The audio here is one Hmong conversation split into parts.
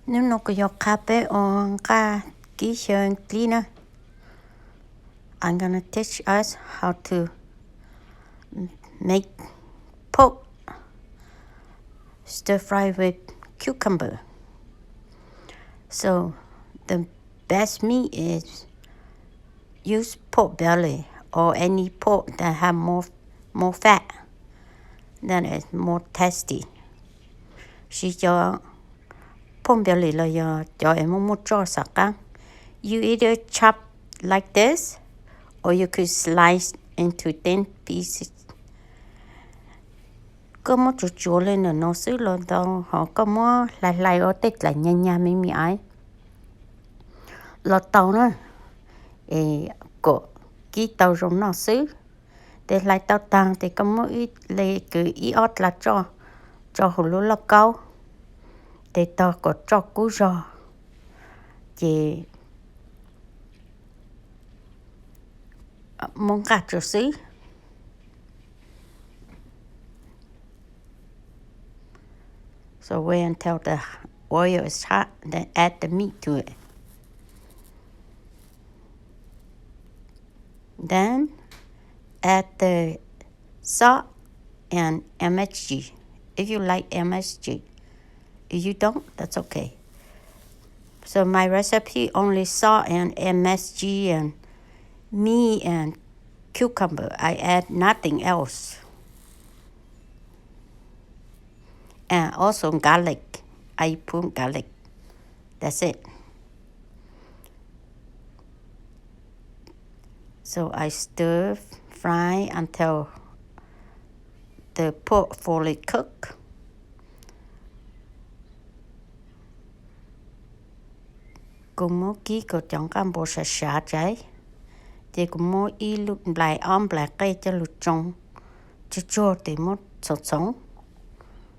Hnub no kuv yuav qha peb ua nqaj kib xyaw dlib na. I'm gonna teach us how to make pork stir fry with cucumber. So the best meat is use pork belly or any pork that have more more fat. That is more tasty. Siv cov pork belly los yog cov es muaj muaj tsoj xav qab. You either chop like this or you could slice into thin pieces. Koj muab tsuav tsuav li ntawm no xwb los tau, ho koj muab hlais hlais ua tej dlaim nyag nyag me me ais los tau na. Es kom kib tau zoo noj xwb. Ces hlais tau tag ces koj muab ib le kws ib ob dlav tsoj tso hauv lub lauj kaub, ces tog kom tsoj kub zog, ces muab nqaj tso xwb. So wait until the oil is hot, then add the meat to it. Then add the salt and M S G. If you like M S G, if you don't, that's okay. So my recipe only salt and M S G and meat and cucumber. I add nothing else. And also garlic. I put garlic. That's it. So I stir fry until the pork fully cook. Kuv muab kib kom cov nqaj npua sav sav tsaiv, ces kuv muab ib lub nplais ob nplais qej coj lug tsoo tsuag tsuag tes muab txhoov txhoov.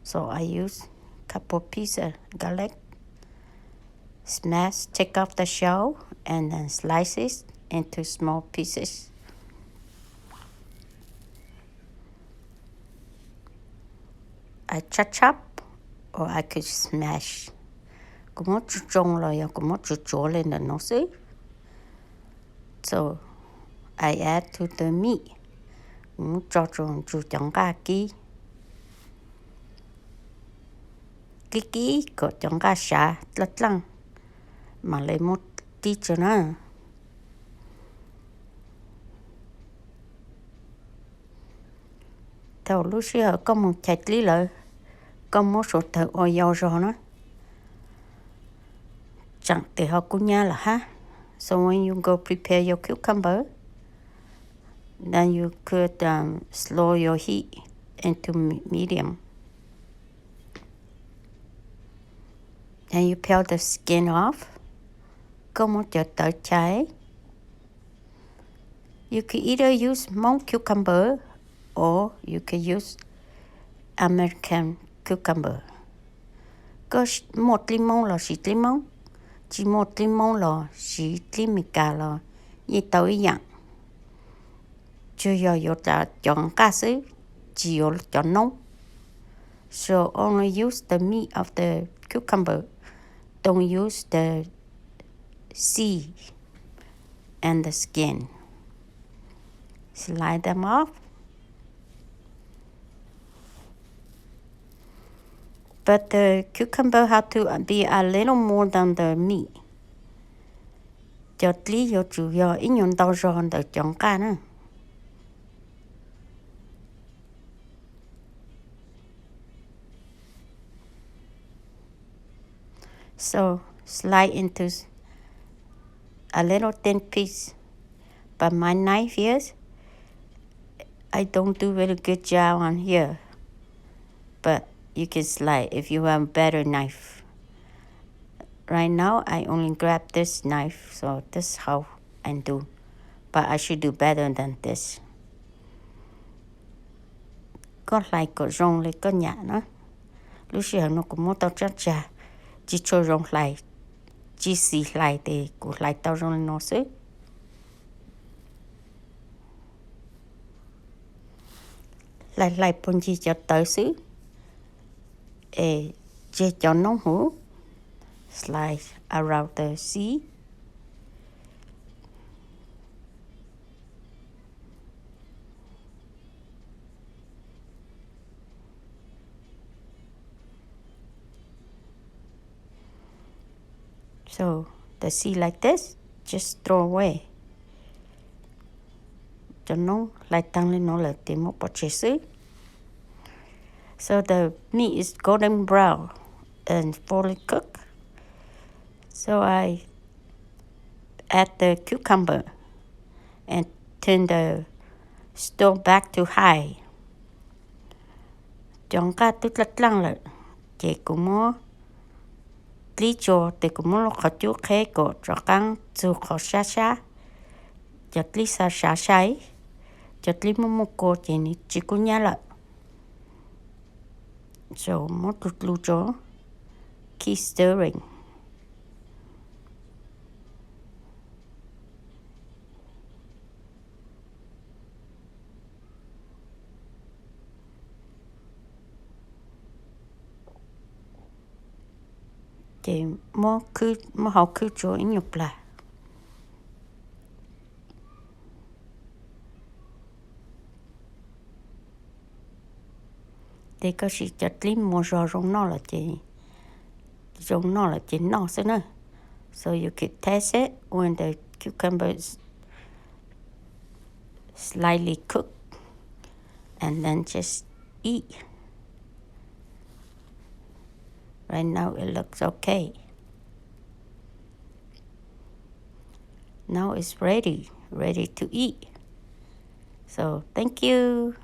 So I use couple pieces garlic, smash, take off the shell, and then slice it into small pieces. I chop chop or I could smash. Kuv muab tsoo tsoo los yog kuv muab tsuav tsuav li ntawm no xwb. So I add to the meat. Kuv muab tso tsoo tsua cov nqaj kib, kib kib kom cov nqaj sav dlaaj dlaaj, mam le muab tib tsua na. Thaum lub sij hawm koj mus chais dlib lawm, koj muab suav tawg ua yau zog na, tseem tes ho kub nyab lawm hab. So when you go prepare your cucumber, then you could slow your heat into medium. Then you peel the skin off. Koj muab cov tawv chais. You could either use Hmoob cucumber or you could use American cucumber. Koj muaj dlib Hmoob los siv dlib Hmoob, tsis muaj dlib Hmoob los siv dlib Meskas los yeej tau ib yaam. Tsuas yog yuav cov nqaj xwb, tsis yuav cov noob. So only use the meat of the cucumber. Don't use the seed and the skin. Slide them off. But the cucumber have to be a little more than the meat. Cov dlib yuav tsum yog ib nyuag ntau zog ntawm cov nqaj na. So slice into a little thin piece. But my knife here, I don't do very good job on here. But you can slice if you have a better knife. Right now, I only grab this knife, so this is how I do. But I should do better than this. Koj hlais kom zoo li koj nyam na. Lub sij hawm no kuv muab tau tsab tsag, tsis tshua zoo hlais, tsis xis hlais tes kuv hlais tau zoo li no xwb. Hlais hlais puag ncig cov tawv xwb, es tseg cov noob huv, slice around the seed. So the seed like this, just throw away. Cov noob hlais tag li no lawm ces muab pov tseg xwb. So the meat is golden brown and fully cooked. So I add the cucumber and turn the stove back to high. Cov nqaj twb dlaaj dlaaj lawm, ces kuv muab dlib tso, ces kuv muab lub qhov cub qheb kom rov qaab txug qhov sab sab. Cov dlib xav sav sai, cov dlib muaj muaj kua ces nws tsis kub nyab lawm. So muab dlu dlu tso, keep stirring. Ces muab hau khwb tso ib nyuag plag. Ces koj sim cov dlib muag zog zoo noj lawm ces, zoo noj lawm ces noj xwb na. So you could taste it when the cucumber is slightly cooked, and then just eat. Right now it looks okay. Now it's ready, ready to eat. So thank you.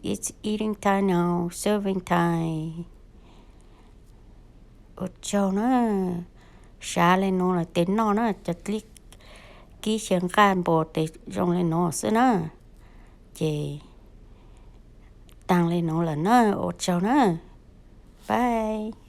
It's eating time now, serving time. Ua tsaug na. Sav li nuav lawm tes noj na, cov dlib kib xyaw nqaj npua tes zoo li nuav xwb na. Ces taag li nuav lawm na, ua tsaug na. Bye.